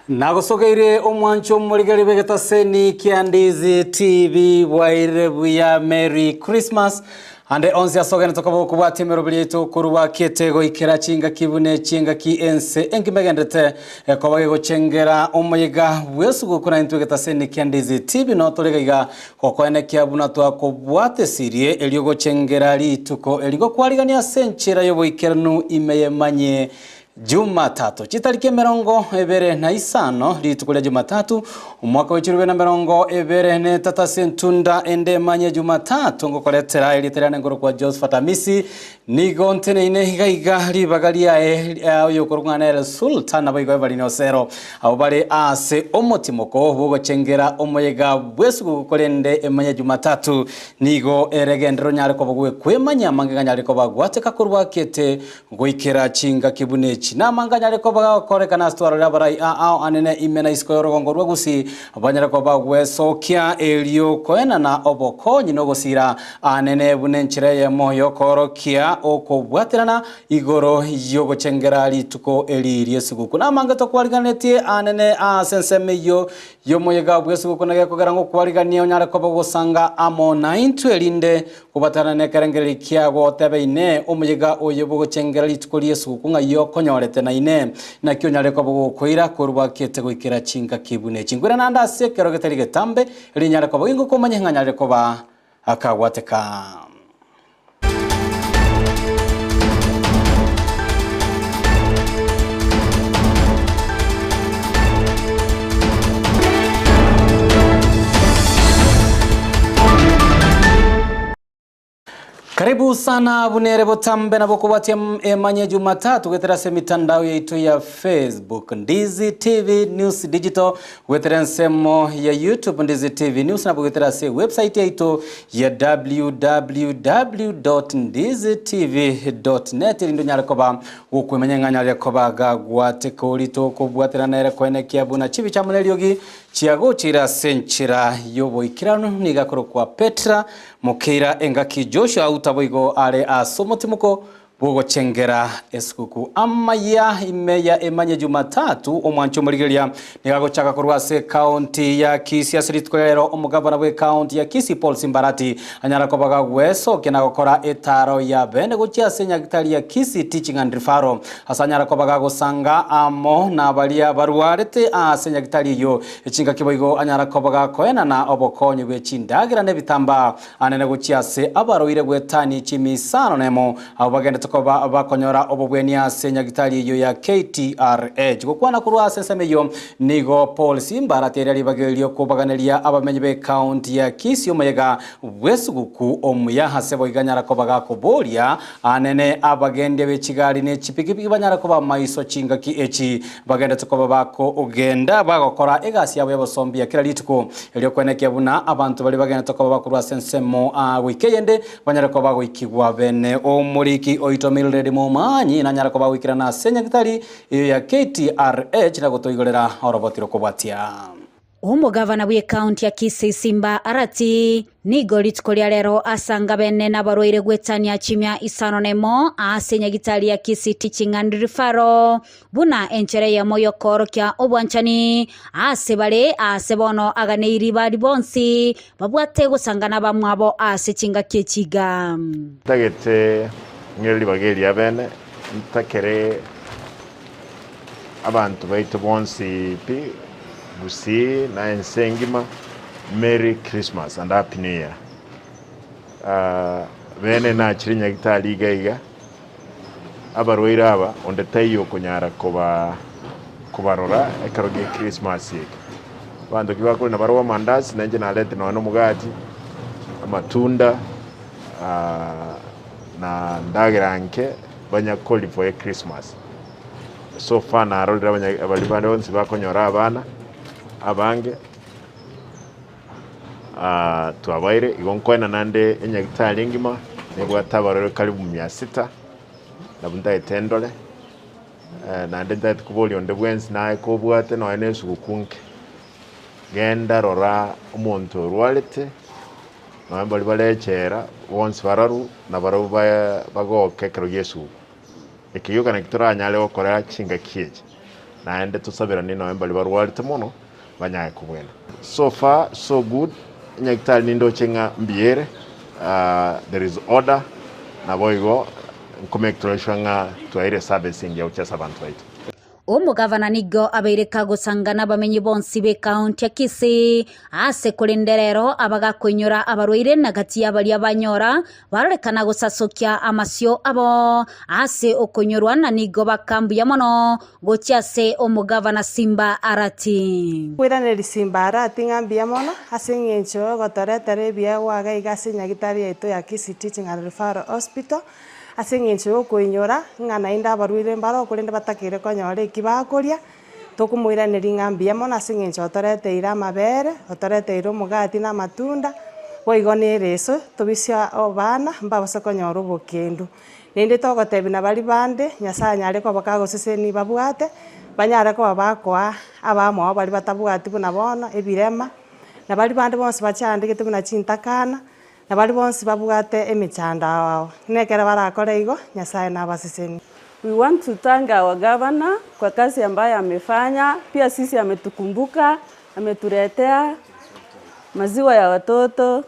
Nagosogeire omwancho morigari begetaseni kia Ndizi TV bwaire buya Merry Christmas. Ande onsi asogene tokobo kubwati emerobiri kuruwa kietego ikera chinga kibune chinga ki ense enkimegendete kobage gochengera omoyega bwesuguku na intwe getaseni kia Ndizi TV no toregaiga kokoenekia buna twakobwate sirie elio gochengera rituko eligo kwarigania senchera yoboikeranu imeyemanye Jumatatu chitariki 25 rituko lya Jumatatu omwaka wa 2023 sentunda ende manye Jumatatu ngokoletera eliterane ngoro kwa Josephat Amisi nigo ntene ine higaiga ribagalia oyo korungana Sultan abayigo bali osero abo bali ase omotimoko bugochengera omoyega bwesugu kolende emanye Jumatatu nigo eregendero nyale ko bugwe kwemanya mangega nyale ko bagwate kakurwa kete goikera chinga kibunechi namanga ko bakorekana stwara barai a anene imena isiko yorogongo rwagusi abanyara ko bagwesokia elio koena na obokonyi no gosira anene bunenchireye moyo korokia okobwaterana igoro yogochengera rituko eli yesuguku namanga tokwariganetie anene a sensemeyo yomoyega bwesuguku nagekogera ngo kwarigania onyara ko bagosanga amo 9 elinde kubatana nekerengeri kiago tebeine omoyega oyo bogochengera rituko ryesuguku ngayo konyorete na ine na kyo nyare ko bogokoira korwa kete goikera chinga kibune chingwira nanda sekero getari getambe rinyare ko bogingo komanye nganyare ko ba akagwateka. Karibu sana bunere botambe na bokubatia emanye Jumatatu weterase mitandao yetu ya Facebook Ndizi TV News Digital, weterensemo ya YouTube Ndizi TV News na weterase website yetu ya www.ndizitv.net lindo nyarekoba ukwemenya nyarekoba gagwate kolito kobwatera nere kwenekia buna chibi cha muneliogi chiagochira senchira yoboikirano nigakoro kwa Petra Mukira engaki Joshua utaboigo ale asomotimuko bogochengera esikuku amaya imeya emanye Jumatatu omwancho murigeria nigagochaka korwase county ya Kisii asiritwero omugabana we county ya Kisii Paul Simbarati anyara kobaga gweso kena gokora etaro ya bende gochia senyagitari ya Kisii Teaching and Referral asanyara kobaga gosanga amo na balia barwarete asenyagitari yo echinga kiboigo anyara kobaga koena na obokonyi bwe chindagira nebitamba anene gochia se abaroire gwetani chimisano nemo abo bagende tukoba bakonyora obobwenia senyagitari yo ya KTRH gokwana kurwa sesemeyo nigo Paul Simbarati yari bagelio kubaganeria abamenyi be county ya Kisii omoyega bwesuguku omuyaha sebo iganyara kobaga koboria anene abagende bechigari ne chipikipiki banyara koba maiso chinga ki echi bagende tukoba bako ogenda bagokora egasi yabo yabosombia kila rituko elio kwenekia buna abantu bali bagende tukoba bakurwa sensemo a wikeyende banyara koba goikigwa bene omuriki oito Mildred Momanyi na nyara koba wikira na senyagitari ya KTRH na gotoigorera orobotiro kobwatia. Omugavana bwe county ya Kisii Simba Arati nigo rituko lya lero asanga bene n'abarwaire gwetania chimya isano nemo asenyagitari ya Kisii Teaching and Referral buna enchere ya moyo korokia obwanchani ase bale ase bono aganeiri bari bonsi babwate gusangana bamwabo ase chinga kyechiga tagete ngeli bageli abene ntakere abantu baitu bonsi pi Gusii na ensengima Merry Christmas and Happy New Year. Bene na chirinya gitali igaiga abarwaire aba onde taiyo kunyara koba kubarora ekero ge Christmas yeke bantu kibakuri na barwa mandazi nanje nalete no mugati amatunda na ndagiranke banyakoli for Christmas. So far na arolera abalibane bonsi bakonyora abana abange twabaire igonkwena nande enyagitali ngima nebwatabarore karibu 600 na bundaitendole nande ndatukuboli onde bwensi naye kobwate no enesugukunke genda rora omuntu orwarete no bali balechera bonsi bararu na barabu bagoke kero yesu ekiyoka na kitoranyale gokora chinga kieje Naende tusabirane nawe mbali barwarite mono banyaye kubwena. So far so good. Nyaktari nindoche mbiere. There is order na boigo nkomektoreshanga twaire servicing ya uchesa bantu baitu. Omugavana nigo abeireka gusangana bamenyi bonsi be county ya Kisii ase kurenderero abagakwenyora abarwaire nagati y'abaria banyora barorekana gusasokia amasio abo ase okonyorwa na nigo bakambuya mono gochia ase omugavana Simba Arati. Kwiraneri Simba Arati ng'ambia mono ase eng'encho gotoretera ebiegwa iga ase nyagitari yaito ya Kisii Teaching and Referral Hospital. Ase eng'encho yokoinyora ng'a naende abarwaire mbaro okorende batakire konyora eki bakoria tokomoiraneria ng'a mbuya mono ase eng'encho otoreteire amabere otoreteire omogati na amatunda boigo na ereso tobisia abana mbabase konyora obokendu naende togotebia na bari bande Nyasaye anyare koba kagoseseni babwate banyare koba bakoa abamwabo bari batabwati buna bono ebirema na bari bande bonsi bachandegete buna chintakana na bari bonsi babwate emichanda wao nekera barakora igo Nyasaye nabaseseni. We want to thank our governor kwa kazi ambayo amefanya. Pia sisi ametukumbuka, ametuletea maziwa ya watoto,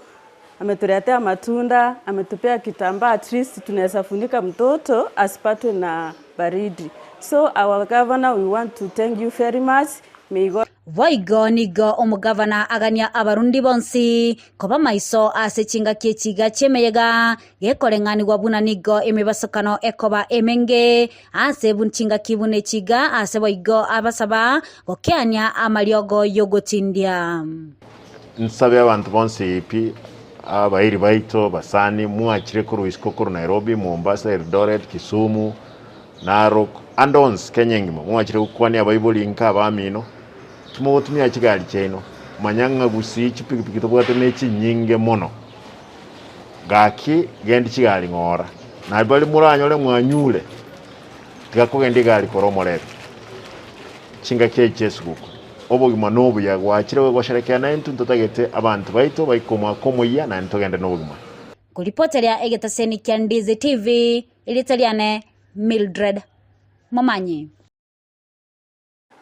ametuletea matunda, ametupea kitambaa at least tunaweza funika mtoto asipatwe na baridi. So our governor, we want to thank you very much. May God. Voigo nigo omugavana agania abarundi bonsi koba maiso ase chingaki echiga chiemeyega gekoreng'anigwa buna nigo emibasokano ekoba emenge ase bunchingaki buna echiga ase boigo abasaba gokeania amariogo yogotindia. Nsabe abantu bonsi pi abairi baito basani mwachire koru isiko koru Nairobi, Mombasa, Eldoret, Kisumu, Narok and ons Kenya engima mwachire gukwani abaibori nka abamino tumogotumia chigari chaino manyanga gusi chipikipiki tobwate nechinyinge mono gaki gendi chigari ng'ora na bali muranyore mwanyure tigakogendi gari koromorebe chingaki echesuguku obogima nobuya gwachire gosherekea na entu ntotagete abantu baito baikomwa komoya na ntogende nobogima. Kuripoteria egetaseni kia Ndizi TV ilitaliane Mildred Momanyi.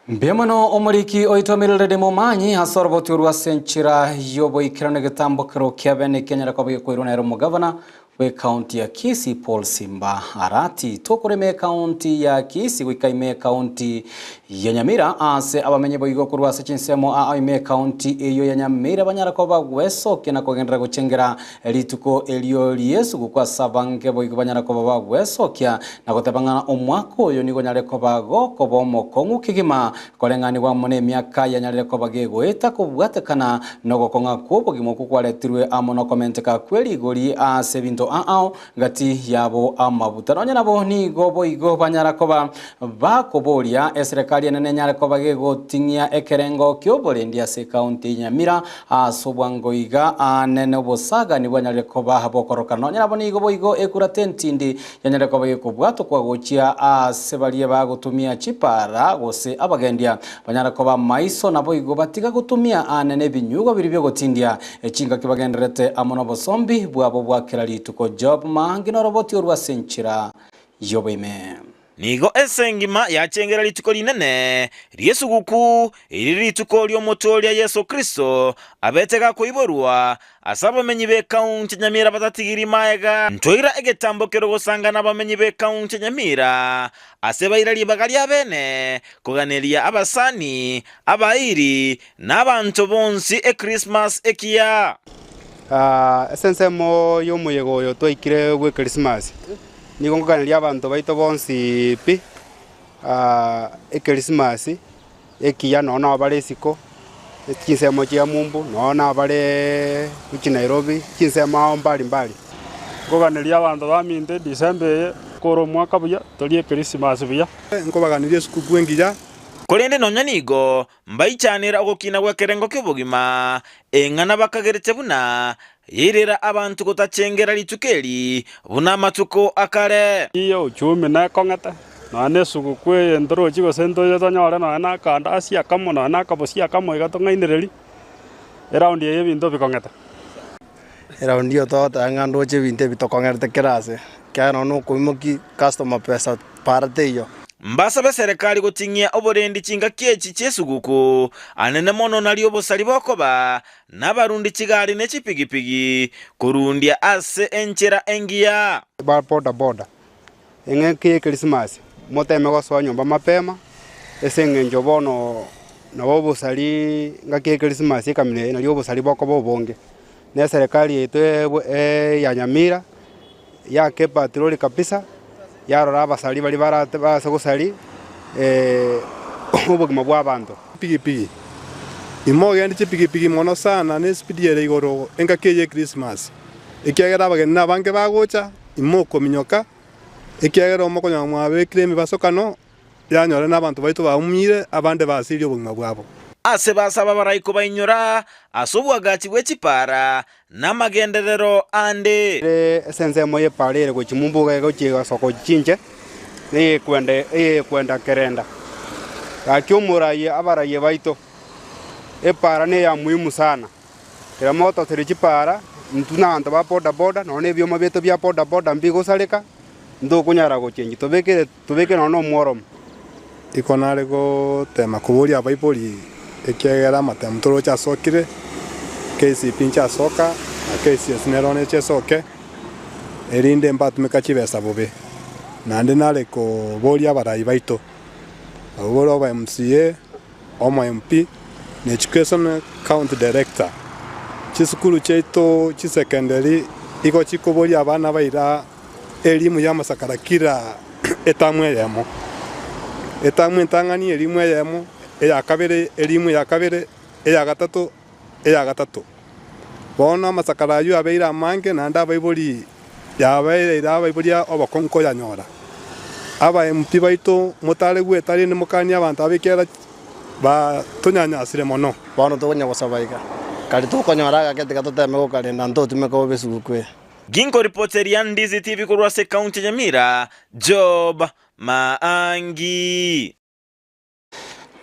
Mbiamono omoriki oito Mildred Momanyi hasoroboti orwa senchira yoboikirano getambokero kia bene Kenya rakobe koirwa na omugavana we county ya Kisii Paul Simba Arati. Tokoreme county ya Kisii wikaime county ya Nyamira ase abamenye boigo kurwa ase chinsemo a ime county eyo ya Nyamira banyara koba gwesoke na kogendera gochengera rituko elio Yesu gukwa sabange boigo banyara koba bagwesokia na gotebangana omwako oyo nigo nyare koba gokoba omokong'u kigima koreng'anigwa mone emiaka ya nyarire koba gegoeta kobwatekana nogokonga kwobogima okwo kwaretirwe amo nokomenteka kwerigori ase binto ao ngati yabo amabuta nonya nabo nigo boigo banyara koba bakoboria eserikali enene nyare koba gegoting'ia ekerengo kioborendi ase county Nyamira asobwango iga anene obosaga nibwo nyare koba bokoroka nonya nabo nigo boigo ekurate ntindi yanyare koba gekobwato kwa gochia ase baria bagotumia chipara gose abagendia banyara koba maiso nabo igo batiga gotumia anene binyugo biri byogotindia echinga kibagenderete amo nobosombi bwabo bwakera rituko Job mangi noroboti orwa senchira yobeime. Nigo esengima yachengera rituko rinene riesuguku iri rituko ryomotoria Yesu Kristo abetega kuiborwa asabamenyi be county Nyamira batatigiri maega ntoira egetambo kero gosanga nabamenyi be county Nyamira asebaira libagali abene kuganeria abasani abairi n'abantu bonsi e Christmas ekia. Esensemo yomuyego yo twaikire gwe Christmas nigo ngokaneria abantu baito bonsi pi e Christmas ekiya nono abare isiko chinsemo chia mumbu nono abare uchi Nairobi chinsemo mbali mbali ngokaneria abantu baminte December koro mwaka buya torie Christmas buya ngobaganirie sukuku engiya Kolende nonya nigo mbaichanira ogokina gwekerengo kyobogima eng'ana bakagerete buna yirira abantu gotachengera litukeli buna matuko akare iyo uchumi na kong'ete nane sukuku entorochi gose ntoyo tonyore nonye na akanda asia kamo nonye na akabosia kamo iga tong'ainereri eraundi eye ebinto bikong'ete eraundi iyo togoteba ng'a ndoche ebinto ebi tokong'erete kerase kiagera nonya okoimoki customer pesa parate iyo. Mbasabe serikali goting'ia oborendi chingaki echi chiesuguku anene mono nari obosari bokoba n'abarundi chigari ne chipigipigi korundia ase enchera engiya ba boda boda eng'eki Christmas moteme gosoa nyomba mapema ese eng'encho bono nabo obosari ngaki Christmas ekamine nari obosari bokoba obonge ne serikali yetu ya Nyamira yake patroli kabisa yarora abasali bari barate basogosali obogima bwa bantu pigipigi imogendi chipigipigi mono sana ne speed yere igoro engaki ye Christmas ekiagera abageni nabange bagocha imoko minyoka ekiagera omokonya mwabekire emibasokano yanyore n'abantu baitu baumire abande basirie obogima bwabo ase basaba baraiko bainyora ase obwagachi bw'echipara n'amagenderero ande esensemo yeparere gochimumbuga gochigasoko chinche neyekwenda eyekwenda kerenda gaki omuraye abaraye baito epara ne ya muhimu sana kera moto tiri chipara ntu nabantu ba boda boda none ebyoma bietu bya boda boda mbigosareka ntokunyara gochenji tobekere tobeke nono omworomo iko nare gotema koboria abaibori ekiagera amatemu toroche asokire KCP nchasoka na KCS nerone chesoke erinde mbatumika chibesa bobe nande nare koboria abarai baito abo oba MCA omo MP ne education county director chisukuru cheito chisecondary iko chikoboria abana baira elimu ya masakara kira etamu eyemo etamu entang'ani elimu eyemo eya kabere elimu ya kabere eya gatatu eya gatatu bono amasakara ayu abeire amange naende abaibori yabeire abaibori obokonko yanyora aba MP baito motare gwetari nimokania abanto abekera ba tonyanyasire mono bono tokonya gosabaika kari tokonyora gakete gatoteme gokarenda ntotumeka obe sugukwe. Ginko reporter ya Ndizi TV korwa se county Nyamira, Job Maangi.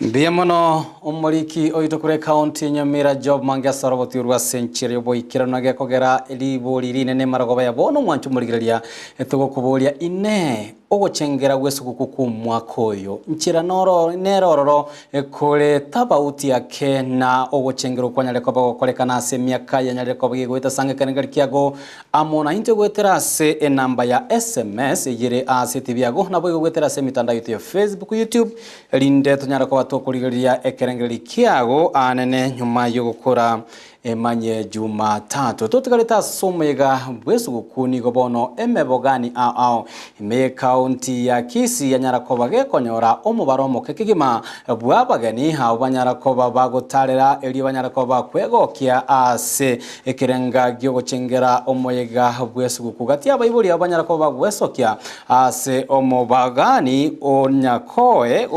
Mbiya mono omoriki oito kure county Nyamira Job Maangi asaroboti rwa senchiri oboikirano gekogera libori rinene marogoba ya bono mwanchu morigereria etugokuboria ine ogochengera gwesuguku ku mwaka oyo nchira noro nerororo ekore tabauti yake na ogochengera kwanyare koba gokorekana ase miaka yanyare koba gweta sangekanengari kiago amona inte gwetera ase enamba ya SMS yere ase TV yago nabo gwetera ase mitandao yetu ya Facebook, YouTube rinde tunyara koba tokorigereria ekerengeri kiago anene nyuma yo gukora emanye Jumatatu tutikareta somega bwesuguku nigo bono emebogani ao ime county ya Kisii yanyara koba gekonyora omubaro omoke kegima bwabageni hao banyara koba bagotarera eri banyara koba kwegokia ase ekerenga gyogochengera omoyega bwesuguku gati abaibori abanyara koba gwesokia ase omobagani onyakoe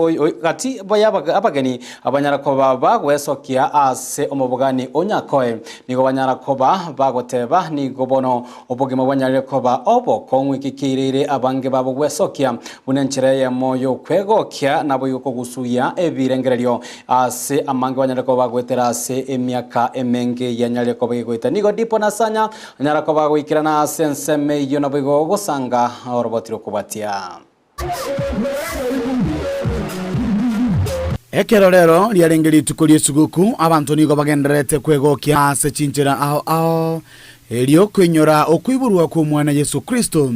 gati abageni abanyara koba bagwesokia ase omobogani onyakoe nigo banyara koba bagoteba nigo bono obogima banyare koba obo kongwikikirire abange babo gwesokia bunenchere ya moyo kwegokia nabo yuko gusuya ebirengererio ase amange banyare koba gwetera ase emiaka emenge yanyare koba gweta nigo dipo nasanya nyara koba gwikirana ase enseme iyo nabo igo gosanga orobotiro kubatia. Ekero rero riarenge rituko riesuguku abantu nigo bagenderete kwegokia ase chinchera ao ao erio kwenyora okwiburwa kwa mwana Yesu Kristo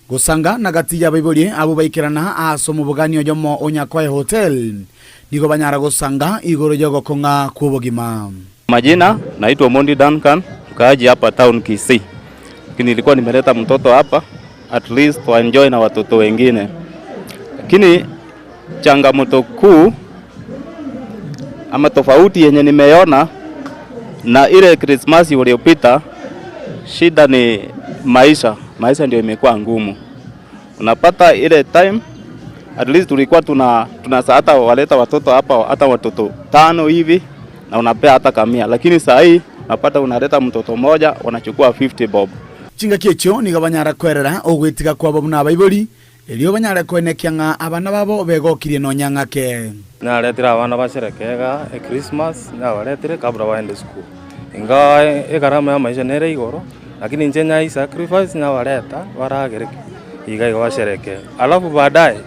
gusanga nagati y'abaibori abo baikirana ase omobogani oyomo Onyakwae Hotel nigo banyara gusanga igoro yogokonga kwobogima. Majina naitwa Mondi Duncan, mkaaji hapa town Kisii. Lakini nilikuwa nimeleta mtoto hapa at least to enjoy na watoto wengine. Lakini changamoto kuu ama tofauti yenye nimeona na ile Christmas iliyopita, shida ni maisha. Maisha ndio imekuwa ngumu. Unapata ile time at least tulikuwa tuna hata waleta watoto hapa hata watoto 5 hivi na unapea hata kamia, lakini saa hii unapata unaleta mtoto mmoja wanachukua 50 bob. Chinga kiecho nigo banyara kwerera ogwetiga kwabo buna abaibori erio banyara kwenekia ng'a abana babo begokirie nonyang'ake. Naretire abana basherekega e Christmas nabaretire kabla baende school inga egarama ya maisha nere igoro Lakini nje nyai sacrifice na waleta waragereke iga iga washereke. Alafu baadaye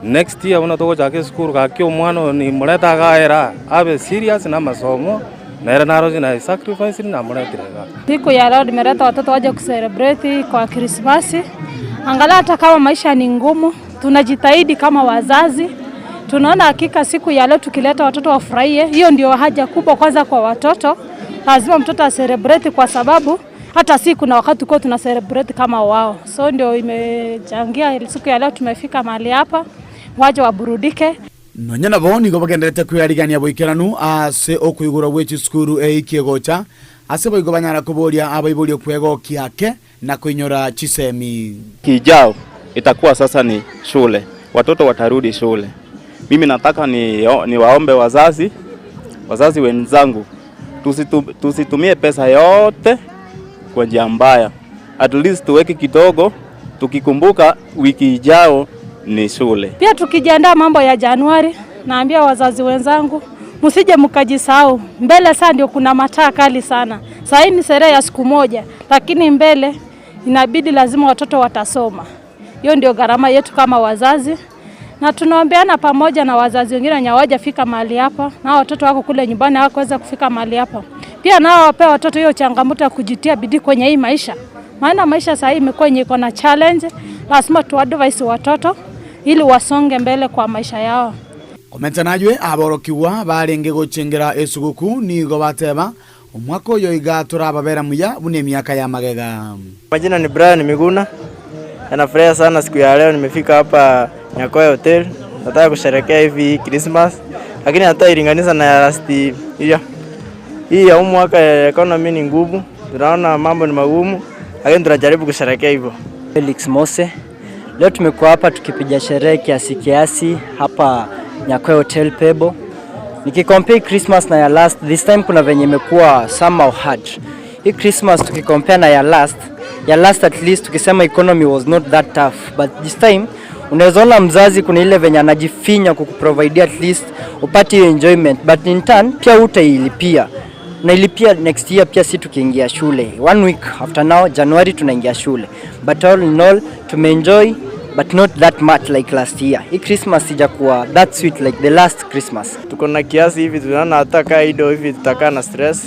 next year unatoka chake sukuru kakio mwana ni muleta gaera abe serious na masomo na era naroji na sacrifice na muletire. Siku ya leo nimeleta watoto waje kucelebrate kwa Krismasi. Angalau hata kama maisha ni ngumu, tunajitahidi kama wazazi. Tunaona hakika siku ya leo tukileta watoto wafurahie, hiyo ndio haja kubwa kwanza kwa watoto. Lazima mtoto acelebrate kwa sababu hata siku na wakati kwa tuna celebrate kama wao. So ndio imechangia siku ya leo tumefika mahali hapa, waje waburudike. Nonya nabo nigo bagenderete kwiyarigania boikeranu ase okuigura bwe chisukuru eikie gocha ase boigo banyara kuboria abaiborio kwegokia ake na kuinyora chisemi. Kijao itakuwa sasa ni shule, watoto watarudi shule. Mimi nataka ni waombe wazazi wenzangu tusitumie pesa yote kwa njia mbaya. At least tuweke kidogo, tukikumbuka wiki ijao ni shule. Pia tukijiandaa mambo ya Januari, naambia wazazi wenzangu msije mkajisahau. Mbele sana ndio kuna mataa kali sana. Sasa hii ni sherehe ya siku moja, lakini mbele inabidi lazima watoto watasoma. Hiyo ndio gharama yetu kama wazazi. Na tunaombeana pamoja na wazazi wengine wenye hawajafika mahali hapa, na watoto wako kule nyumbani hawakuweza kufika mahali hapa. Pia nao wape watoto hiyo changamoto ya kujitia bidii kwenye hii maisha. Maana maisha sasa hii imekuwa yenye iko na challenge, lazima tu advise watoto ili wasonge mbele kwa maisha yao. Komenta najwe aborokiwa barenge gochengera esuguku nigo bateba omwaka oyo iga turababera muya bune emiaka ya magega. Majina ni Brian Miguna. Nafurahia sana siku ya leo nimefika hapa Nyakoe Hotel. Nataka kusherehekea hivi Christmas, lakini hata ilinganisha na last year. Hii ya mwaka economy ni ngumu, tunaona mambo ni magumu, lakini tunajaribu kusherehekea hivyo. Felix Mose. Leo tumekuwa hapa tukipiga sherehe kiasi kiasi hapa Nyakoe Hotel Pebble. Nikicompare Christmas na ya last, this time kuna venye imekuwa somehow hard. Hii Christmas tukicompare na ya last at least tukisema economy was not that tough, but this time unaweza ona mzazi kuna ile venye anajifinya kukuprovidea at least upate hiyo enjoyment, but in turn pia utailipia nailipia next year. Pia si tukiingia shule one week after now, January tunaingia shule, but all in all tumeenjoy but not that much like last year. Hii Christmas sijakuwa that sweet like the last Christmas. Tuko na kiasi hivi, tunaona hata kaa ido hivi tutakaa na stress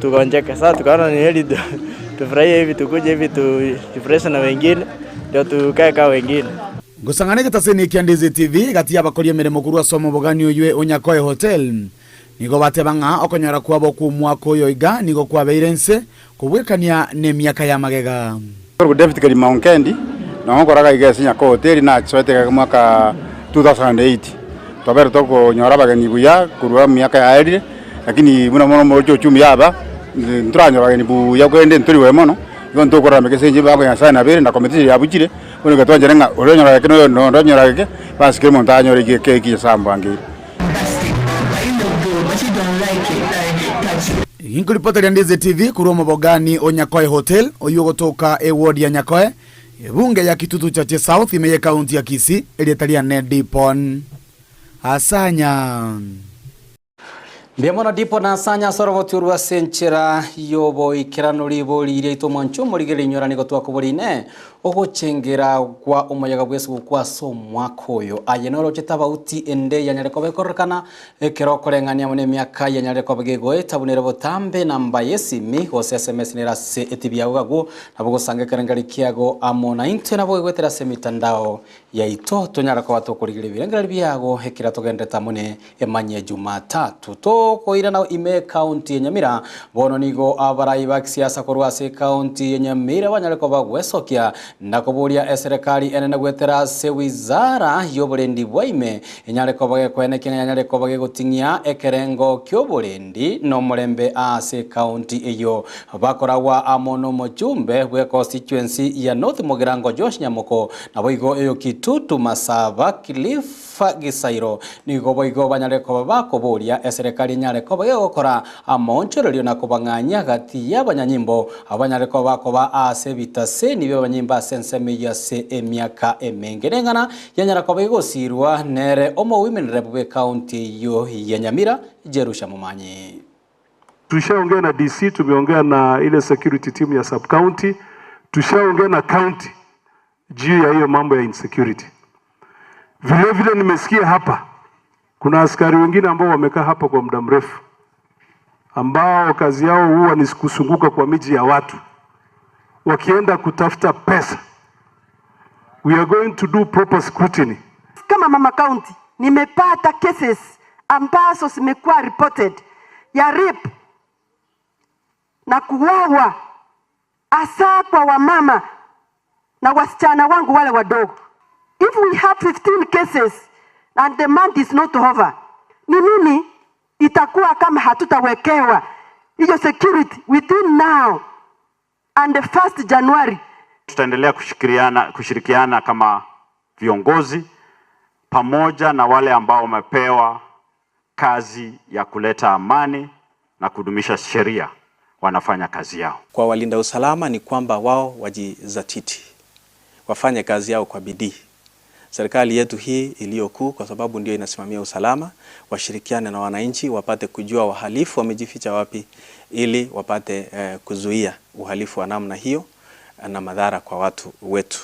tugonjeke. Sasa tukaona ni heri tufurahie hivi, tukuje hivi tujifurahishe na wengine ndio tukae kaa wengine. Ngusang'ana gitasini kia Ndizi TV gati y'abakori emirimo korwa ase omobogani oywe Onyakoe Hotel nigo bateba ng'a okonyora kwabo kwa omwaka oyo iga nigo kwabeire nse kobwekania na emiaka ya magega. David Kalima Onkendi na nkoraga iga ase Nyakoe Hotel na chisoeteka mwaka 2008 twabere tokonyora abageni buya korwa emiaka yaerire, lakini buna mono moroche uchumi yaba nturanyora abageni buya kwende ntoriwe mono igo ntokorora mekesenje bako Nyasaye nabere na competition yabuchire bono gatwanjere ng'a oronyora geke no ndonyora geke basi kiri omonto anyore geke gisambo angire. Inkuripota ria Ndizi TV kurwa omobogani o Nyakoe Hotel oyo ogotoka eward ya Nyakoe ebunge ya Kitutu Chache South imeye kaunti ya Kisii erieta ria Nedipon Asanya. Mbiamono dipo na sanya soroboti urwa senchera yobo ikerano ribori iria ito mwancho morigere inyora nigo twakoborine ogochengera kwa omoyaga bwesu kwa so mwaka oyo aye noro chetabauti ende yanyare kobekorekana ekero koreng'ania mune miaka yanyare kobegegoeta bunere botambe namba yesimi gose SMS nera se etibia gago nabo gosange kerengari kiago amo na intwe nabo gwetera se mitandao yaito tonyara ko batokorigire birengera biago ekira togendeta mune emanye Jumatatu tokoira na ime county ya Nyamira bono nigo abarai ba kisiasa korwa ase county ya Nyamira banyare ko bagwesokia na koboria eserikali enene gwetera se wizara y'oborendi bwaime enyare ko bagekweneki nyare ko bagegoting'ia ekerengo ky'oborendi n'omorembe ase county eyo bakoragwa amo n'omochumbe bwe constituency ya North Mugirango Josh Nyamoko nabo igo eyo Kitutu Masaba Kilifa Gisairo nigo boigo banyare ko bakoboria eserikali nyare ko bagegokora amonchorerio na kobang'anya gati y'abanyanyimbo abanyare ko bakoba ase bitaseni by'abanyimba senseme yase emiaka emenge neng'ana yanyara ko bagegosirwa nere omo women rep bwe county yo ya Nyamira Jerusha Momanyi. Tushaongea na DC, tumeongea na ile security team ya sub county, tushaongea na county juu ya hiyo mambo ya insecurity. Vile vile nimesikia hapa kuna askari wengine ambao wamekaa hapa kwa muda mrefu ambao kazi yao huwa ni kusunguka kwa miji ya watu wakienda kutafuta pesa. We are going to do proper scrutiny. Kama mama county nimepata cases ambazo zimekuwa reported ya rape na kuuawa, hasa kwa wamama na wasichana wangu wale wadogo. If we have 15 cases and the month is not over, ni nini itakuwa kama hatutawekewa hiyo security within now and the 1st January? Tutaendelea kushirikiana kama viongozi pamoja na wale ambao wamepewa kazi ya kuleta amani na kudumisha sheria, wanafanya kazi yao. Kwa walinda usalama ni kwamba wao wajizatiti, wafanye kazi yao kwa bidii. Serikali yetu hii iliyokuu, kwa sababu ndio inasimamia usalama, washirikiane na wananchi wapate kujua wahalifu wamejificha wapi, ili wapate kuzuia uhalifu wa namna hiyo na madhara kwa watu wetu.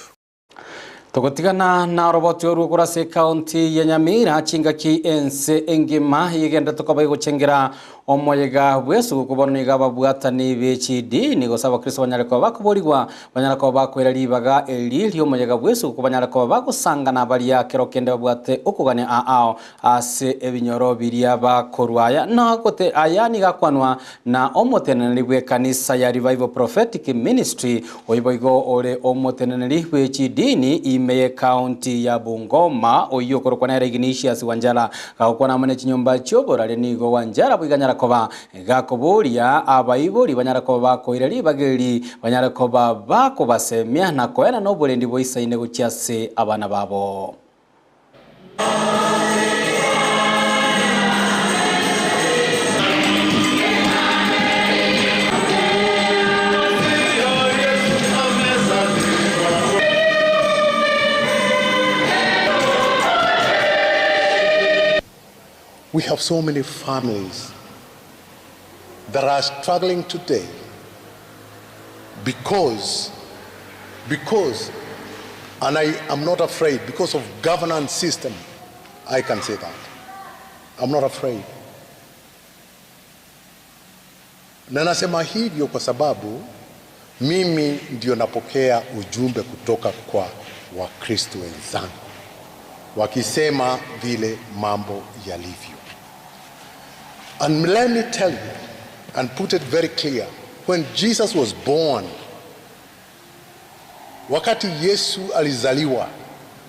Tugutigana na roboti oru kurase county ya Nyamira chingaki ense engima yigenda tukoba iguchengera omoyega bwesu kubona niga babwatani bechidi nigo saba Kristo banyareko bakuborigwa banyareko bakwera ribaga eli lyomoyega bwesu kubanyareko bagusangana baria kero kende babwate okugania aao ase ebinyoro biria bakorwaya na kote aya nigakwanwa na omoteneneri bwe kanisa ya Revival Prophetic Ministry oiboigo ore omoteneneri bwechidini imeye county ya Bungoma oyo korokwana Ignatius Wanjala gakwana mane chinyumba choborare nigo Wanjala bwiganyara koba gakoboria abaibori banyara koba bakoira ribageri banyara koba bakobasemia na koena no burendi boisaine guchiase abana babo. We have so many families that are struggling today because, and I am not afraid, because of governance system, I can say that. I'm not afraid. Na nasema hivyo kwa sababu mimi ndio napokea ujumbe kutoka kwa Wakristo wenzangu wakisema vile mambo yalivyo. And let me tell you and put it very clear, when Jesus was born, wakati Yesu alizaliwa,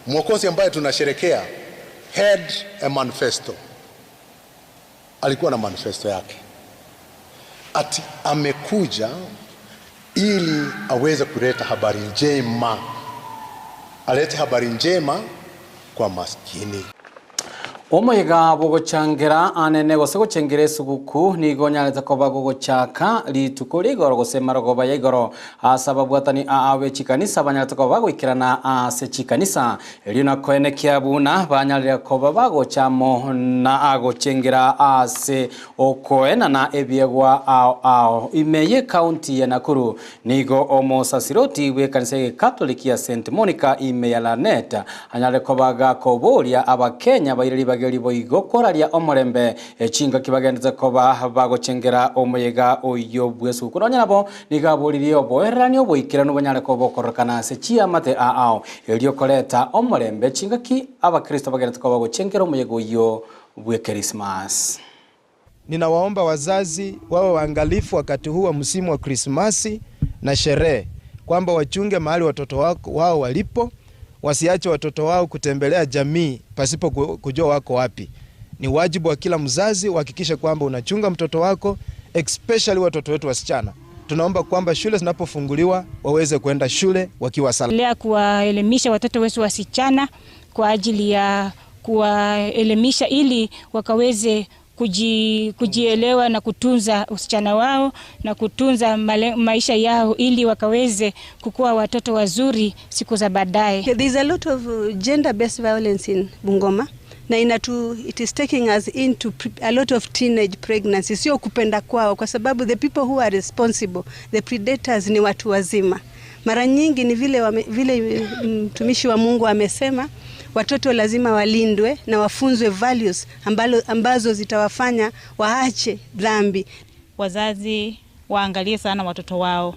Mwokozi ambaye tunasherekea had a manifesto. Alikuwa na manifesto yake. Ati amekuja ili aweze kuleta habari njema. Alete habari njema kwa maskini. Omoyega bogochangera anene gose gochengera esuguku nigo nyarete koba gogochaka rituko rigoro gose marogoba ya igoro asababwatani aawe chikanisa banyarete koba goikerana ase chikanisa erio nakoenekia buna banyarire koba bagochamo na agochengera ase okoena na ebiegwa ao ao imeye county ya Nakuru nigo omosasiroti we kanisa ya Catholic ya St Monica ime ya Laneta anyare koba gakoboria abakenya baireri boigo koraria omorembe echinga kibagendeze koba bagochengera omoyega oyo bwesu kunonya nabo nigaburirie oboerani oboikirano banyare kobokorokana ase chiamate aao erio koreta omorembe chingaki abakristo bagendeze koba bagochengera omoyega oyo bwe Christmas. Ninawaomba wazazi wawe waangalifu wakati huu wa msimu wa Krismasi na sherehe, kwamba wachunge mahali watoto wao walipo, wasiache watoto wao kutembelea jamii pasipo kujua wako wapi. Ni wajibu wa kila mzazi uhakikishe kwamba unachunga mtoto wako, especially watoto wetu wasichana. Tunaomba kwamba shule zinapofunguliwa waweze kwenda shule wakiwa salama. Lea kuwaelimisha watoto wetu wasichana kwa ajili ya kuwaelimisha ili wakaweze kujielewa na kutunza usichana wao na kutunza maisha yao ili wakaweze kukua watoto wazuri siku za baadaye. There is a lot of gender-based violence in Bungoma. Na it is taking us into a lot of teenage pregnancy. Sio kupenda kwao, kwa sababu the people who are responsible, the predators, ni watu wazima. Mara nyingi ni vile mtumishi wa Mungu amesema, watoto lazima walindwe na wafunzwe values ambazo zitawafanya waache dhambi. Wazazi waangalie sana watoto wao.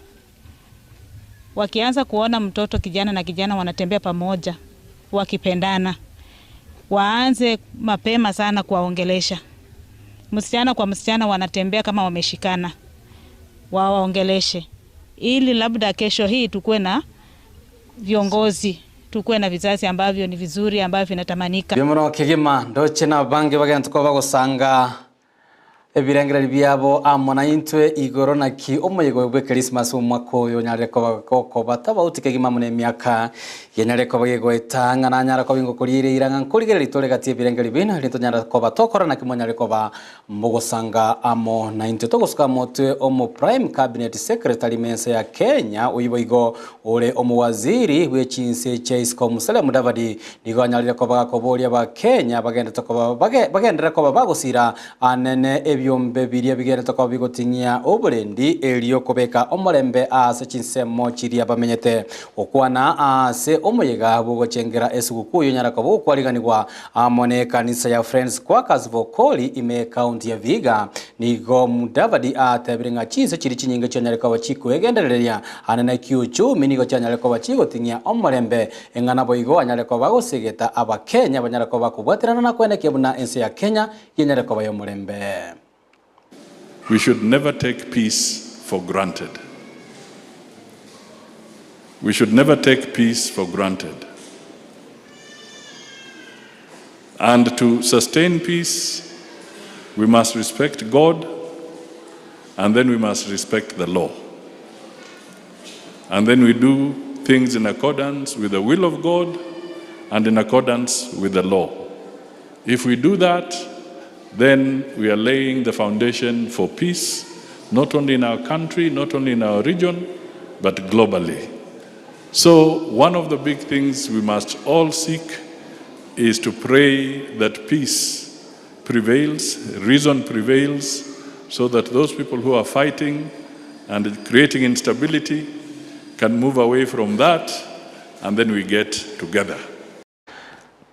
Wakianza kuona mtoto kijana na kijana wanatembea pamoja, wakipendana, waanze mapema sana kuwaongelesha. Msichana kwa msichana wanatembea kama wameshikana, wawaongeleshe, ili labda kesho hii tukue na viongozi, tukue na vizazi ambavyo ni vizuri, ambavyo vinatamanika. Bimuro kigima ndoche na bangi bagenda ko bagosanga ebirengera byabo amona intwe igoro na ki omoyego bwe Christmas umwaka oyo nyare ko ko bataba utikegima mune miaka yenyare ko bagego etanga na nyara ko bingo kurire iranga nkurigere litore gati ebirengera bina linto nyara ko batokora na kimonyare ko ba mbogosanga amo na intwe togosuka motwe omo prime cabinet secretary mensa ya Kenya uyiboigo ore omo waziri wechinse Chase ko Musalia Mudavadi nigo nyarire ko bagakoboria ba Kenya bagenda tokoba bagendera ko bagosira anene ebyombe biria bigere tokoba bigotinyia oburendi elio kobeka omorembe ase chinsemo chiria bamenyete okwana ase omoyega bugochengera esukuku yo nyara ko kwariganirwa amone kanisa ya Friends Quakers Vokoli ime county ya Vihiga nigo Mudavadi atebirenga chinse chiri chinyinga chanyare ko bachiko egendereria anene kiuchumi nigo chanyare ko bachigotinyia omorembe engana boigo anyare ko bagosegeta abakenya banyara ko bakubwatirana na kwene kebuna ense ya Kenya yenyare ko bayomorembe. We should never take peace for granted. We should never take peace for granted. And to sustain peace, we must respect God, and then we must respect the law. And then we do things in accordance with the will of God and in accordance with the law. If we do that, then we are laying the foundation for peace, not only in our country, not only in our region, but globally. So one of the big things we must all seek is to pray that peace prevails, reason prevails, so that those people who are fighting and creating instability can move away from that, and then we get together.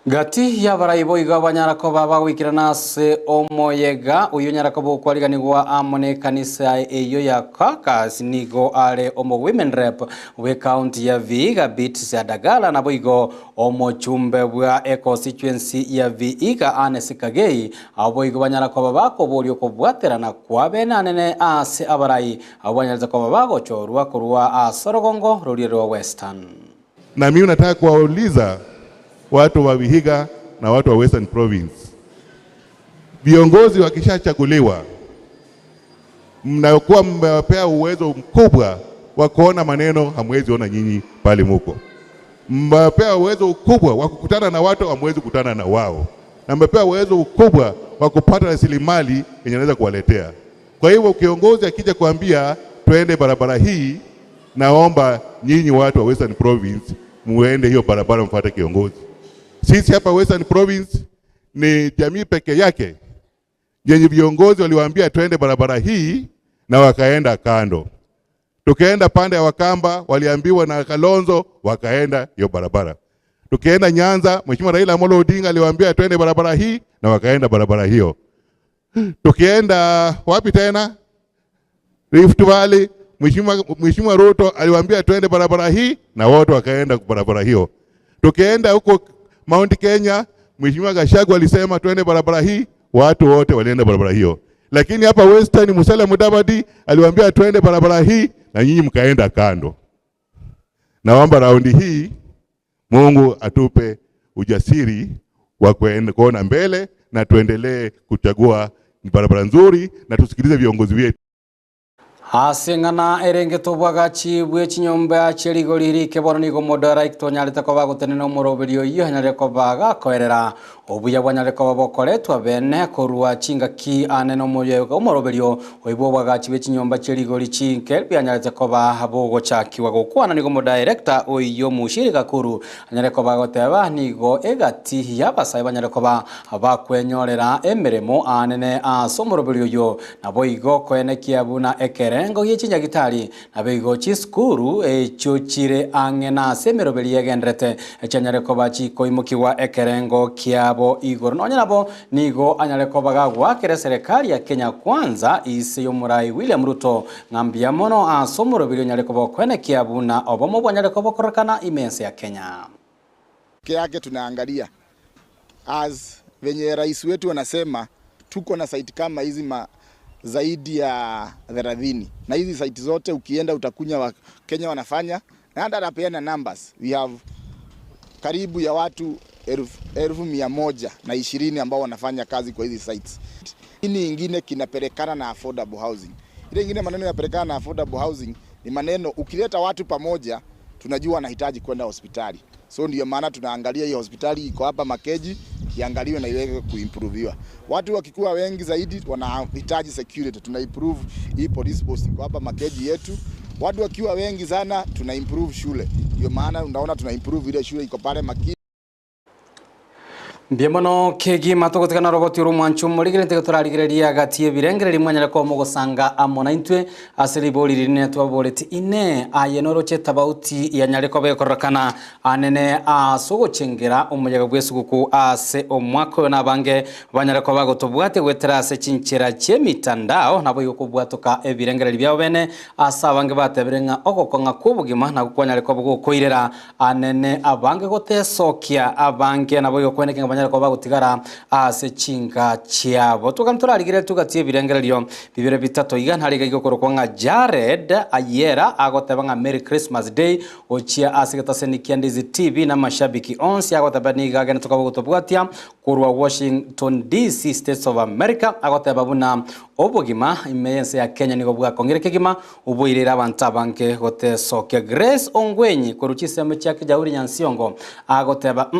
Gati ya baraibo igabanyara ko baba wikirana se omoyega uyu nyara ko kwariganirwa amone kanisa eyo ya Kakas nigo ale omo women rep we county ya Vihiga Beatrice Adagala na boigo omo chumbe bwa constituency ya Vihiga Agnes Kagei abo igabanyara ko baba ko bolio ko bwaterana kwa benanene ase abarai abanyarza ko baba gochorwa kurwa asorogongo ruliro Western. Na mimi nataka kuwauliza watu wa Vihiga na watu wa Western Province, viongozi wakishachaguliwa, mnakuwa mmewapea uwezo mkubwa wa kuona maneno hamwezi ona nyinyi pale muko. Mmewapea uwezo mkubwa wa kukutana na watu hamwezi kukutana na wao, na mmewapea uwezo mkubwa wa kupata rasilimali yenye inaweza kuwaletea. Kwa hivyo kiongozi akija kuambia twende barabara hii, naomba nyinyi watu wa Western Province muende hiyo barabara, mfuate kiongozi. Sisi hapa Western Province ni jamii peke yake yenye viongozi waliwaambia twende barabara hii na wakaenda kando. Tukaenda pande ya Wakamba waliambiwa na Kalonzo, wakaenda hiyo barabara. Tukaenda Nyanza, Mheshimiwa Raila Amolo Odinga aliwaambia twende barabara hii na wakaenda barabara hiyo. Tukienda wapi tena? Rift Valley, Mheshimiwa Ruto aliwaambia twende barabara hii na wote wakaenda barabara hiyo. Tukienda huko Mount Kenya, Mheshimiwa Gachagua alisema twende barabara hii, watu wote walienda barabara hiyo. Lakini hapa Western, Musalia Mudavadi aliwaambia twende barabara hii na nyinyi mkaenda kando. Naomba raundi hii Mungu atupe ujasiri wa kuona mbele na tuendelee kuchagua barabara nzuri na tusikilize viongozi wetu. Aseng'ana erengeto bwagachi bwe chinyomba chierigori rike bono nigo modora ikitonyarete koba gotenena omoroberio oyio anyare koba gakoerera obuya bwanyare koba bokoretwa bene korwa chingaki anene omoyo omoroberio oibwo bwagachi bwe chinyomba chierigori chinke byanyarete koba bogochakiwa gokwana nigo modirector oyo mushirika kuru anyare koba goteba nigo egati yabasae banyare koba bakwenyorera emeremo anene ase omoroberio oyo nabo igo koenekia buna ekere ngo gichinyagitari nabeigo chiskuru echochire ang'e na semeroberi egenderete echanyare koba chikoimokiwa ekerengo kiabo igoro nonya nabo nigo anyare koba gagwakere serikali ya Kenya Kwanza ise yomurai William Ruto ng'ambia mono ase omoroberi onyare koba kwenekia buna obomo bwanyare koba korekana imense ya Kenya. Yake tunaangalia as venye rais wetu wanasema tuko na site kama hizi zaidi ya 30 na hizi site zote ukienda utakunya wa Kenya wanafanya na hata anapeana numbers. We have karibu ya watu 120,000 ambao wanafanya kazi kwa hizi sites. Hii ingine kinapelekana na affordable housing. Ile ingine maneno yanapelekana na affordable housing ni maneno ukileta watu pamoja tunajua wanahitaji kwenda hospitali. So ndio maana tunaangalia hii hospitali iko hapa Makeji iangaliwe na iweke kuimproviwa. Watu wakikuwa wengi zaidi wanahitaji security, tuna improve hii police post iko hapa Makeji yetu. Watu wakiwa wengi sana tuna improve shule. Ndio maana unaona tuna improve ile shule iko pale Makeji. Mbiemono kegi matogotekana roboti urumwanchu murigirente turarigereria gatie birengereri mwanyare ko mugosanga amo na intwe ase ribori rinene twaboreti ine aye noroche tabauti ya nyare ko bekorakana anene asogochengera omuyaga bwesuguku ase omwako nabange banyare ko bagotobwate gwetera ase chinchera chiemitandao nabo yokobwatoka ebirengereri byabo bene ase abange bateberenga ogokonga kubugima na kwanyare ko gokoirera anene abange gotesokia abange nabo yokweneka ko bagutigara ase chinga chiabo tukamturarigire tugatie birengererio bibere bitatu iga ntariga igokoro nga Jared Ayera agoteba nga Merry Christmas Day ochia ase getaseni kia Ndizi TV na mashabiki onsi agoteba niga gene tukabugotobwatia kurwa Washington DC States of America agoteba buna obogima imeyense ya Kenya nigo bwakongere kegima uboirera abantu abange gotesokia Grace Ongwenyi koruchisemo chake Jauri Nyansiongo agoteba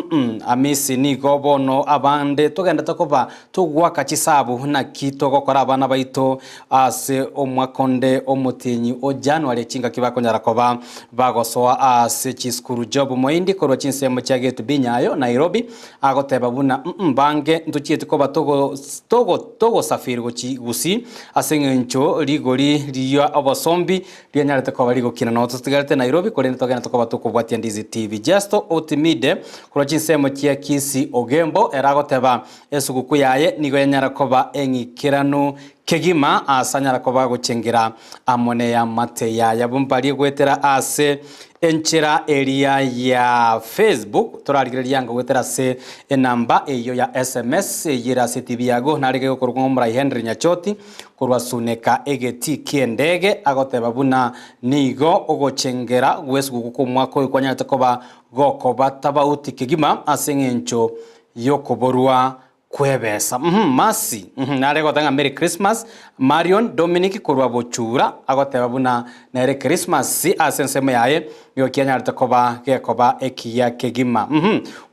amisi nigo bono abande tugenda tokoba tugwaka chisabu na kito gokora abana baito ase omwakonde omutinyi o January chinga kibakonyara koba bagosoa ase chiskuru job moindi korwa chinsemo chagetu binyayo Nairobi agoteba buna mbange ntuchiete koba togo togo togo safiri gochi gusi ase ng'encho rigori riya obosombi rianyarete koba rigokina no tusigarete Nairobi korende togenda tokoba tukobwatia Ndizi TV Justo Otimide korwa chinsemo chia Kisi Ogembo eragoteba esuguku yaye nigo yanyara koba eng'ikirano kegima asanyara koba gochengera amone ya mate ya yabumbali gwetera ase enchera area ya Facebook turarigereria ngo gwetera se enamba eyo ya SMS yira se TV yago narige gokorwa omura Henry Nyachoti korwa suneka egeti kiendege agoteba buna nigo ogochengera gwesuguku kumwako kwanyarete koba gokoba tabauti kegima ase ng'encho yokoborwa kwebesa masi nare gotanga Merry Christmas Marion Dominic korwa bochura agoteba buna nere Christmas ase ensemo yaye nigo kianyarete koba gekoba ekiya kegima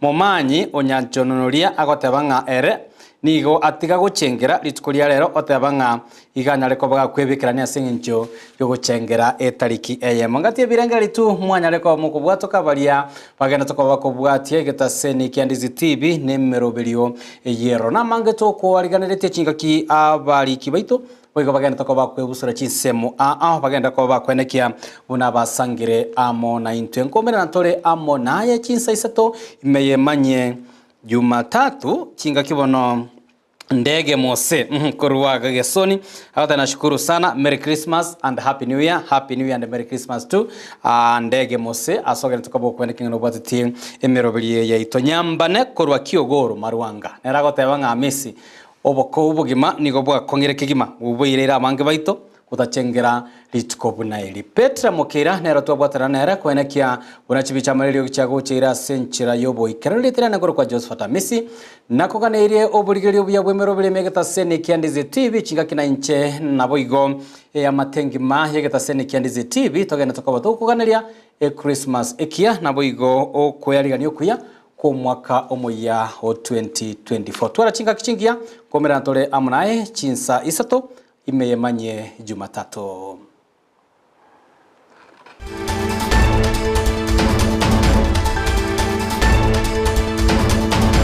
momanyi onyanchononoria agoteba ng'a ere nigo atiga gochengera rituko ria rero oteba ng'a iganyare koba kwebikirania ase eng'encho yogochengera etariki eyemo ngati ebirengera ritu mwanyare koba mokobwatoka baria bagenda tokoba kobwatia egetaseni kia Ndizi TV nemeroberio eyero namange tokoariganeretie chingaki abariki baito boigo bagenda tokoba kwebusura chinsemo a bagenda koba kwenekia buna basangire amo na intwe nkomera natore amo naye chinsa isato imeye manye Jumatatu chinga kibono ndege mose korwa Gesoni hata nashukuru sana Merry Christmas and Happy New Year, Happy New Year and Merry Christmas too. Ndege mose asogera tukabo kwenda kingo bwatiti emerobiri ya itonyambane korwa Kiogoro Marwanga neragoteba nga mesi oboko ubugima nigo bwakongere kigima uboirera abange baito Gutachengera rituko buna eri Petra Mukira nero twabwatana nere kwenekia buna chibicha marerio gichagocheira senchira yobo ikererete na goro kwa Josephat Amisi nakoganeirie oburigerio buya bwemero bire megetaseni kia Ndizi TV chingaki na inche naboigo ya matengima yegetaseni kia Ndizi TV togenda tokoba tukuganeria e Christmas ekia naboigo okoyarigania okuya ko mwaka omoya o 2024 twara chingaki chingia komera ntore amunae chinsa isato imeyemanye Jumatatu.